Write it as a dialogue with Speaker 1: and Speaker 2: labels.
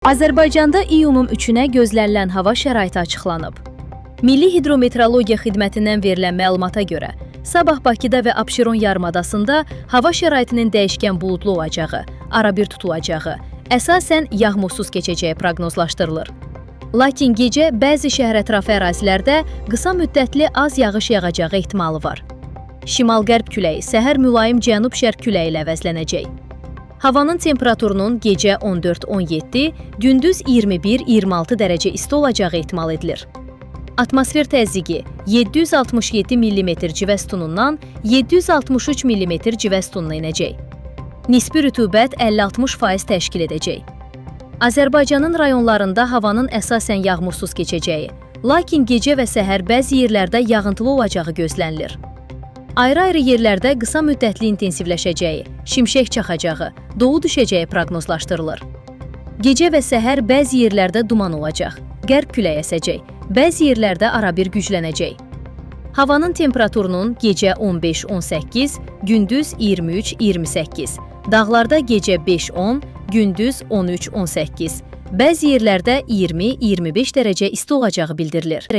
Speaker 1: Azərbaycanda iyunun 3-nə gözlənilən hava şəraiti açıqlanıb. Milli Hidrometeorologiya Xidmətindən verilən məlumata görə, sabah Bakıda və Abşeron yarımadasında hava şəraitinin dəyişkən buludlu olacağı, arabir tutulacağı, əsasən yağmursuz keçəcəyi proqnozlaşdırılır. Lakin gecə bəzi şəhərətrafı ərazilərdə qısa müddətli az yağış yağacağı ehtimalı var. Şimal-qərb küləyi səhər mülayim cənub-şərq küləyi ilə əvəzlənəcək. Havanın temperaturunun gecə 14-17, gündüz 21-26 dərəcə isti olacağı ehtimal edilir. Atmosfer təzyiqi 767 mm civə sütunundan 763 mm civə sütununa enəcək. Nisbi rütubət 50-60% təşkil edəcək. Azərbaycanın rayonlarında havanın əsasən yağmursuz keçəcəyi, lakin gecə və səhər bəzi yerlərdə yağıntılı olacağı gözlənilir. Ayrı-ayrı yerlərdə qısa müddətli intensivləşəcəyi, şimşək çaxacağı, dolu düşəcəyi proqnozlaşdırılır. Gecə və səhər bəzi yerlərdə duman olacaq, qərb küləyi əsəcək, bəzi yerlərdə arabir güclənəcək. Havanın temperaturunun gecə 15-18, gündüz 23-28, dağlarda gecə 5-10, gündüz 13-18, bəzi yerlərdə 20-25 dərəcə isti olacağı bildirilir.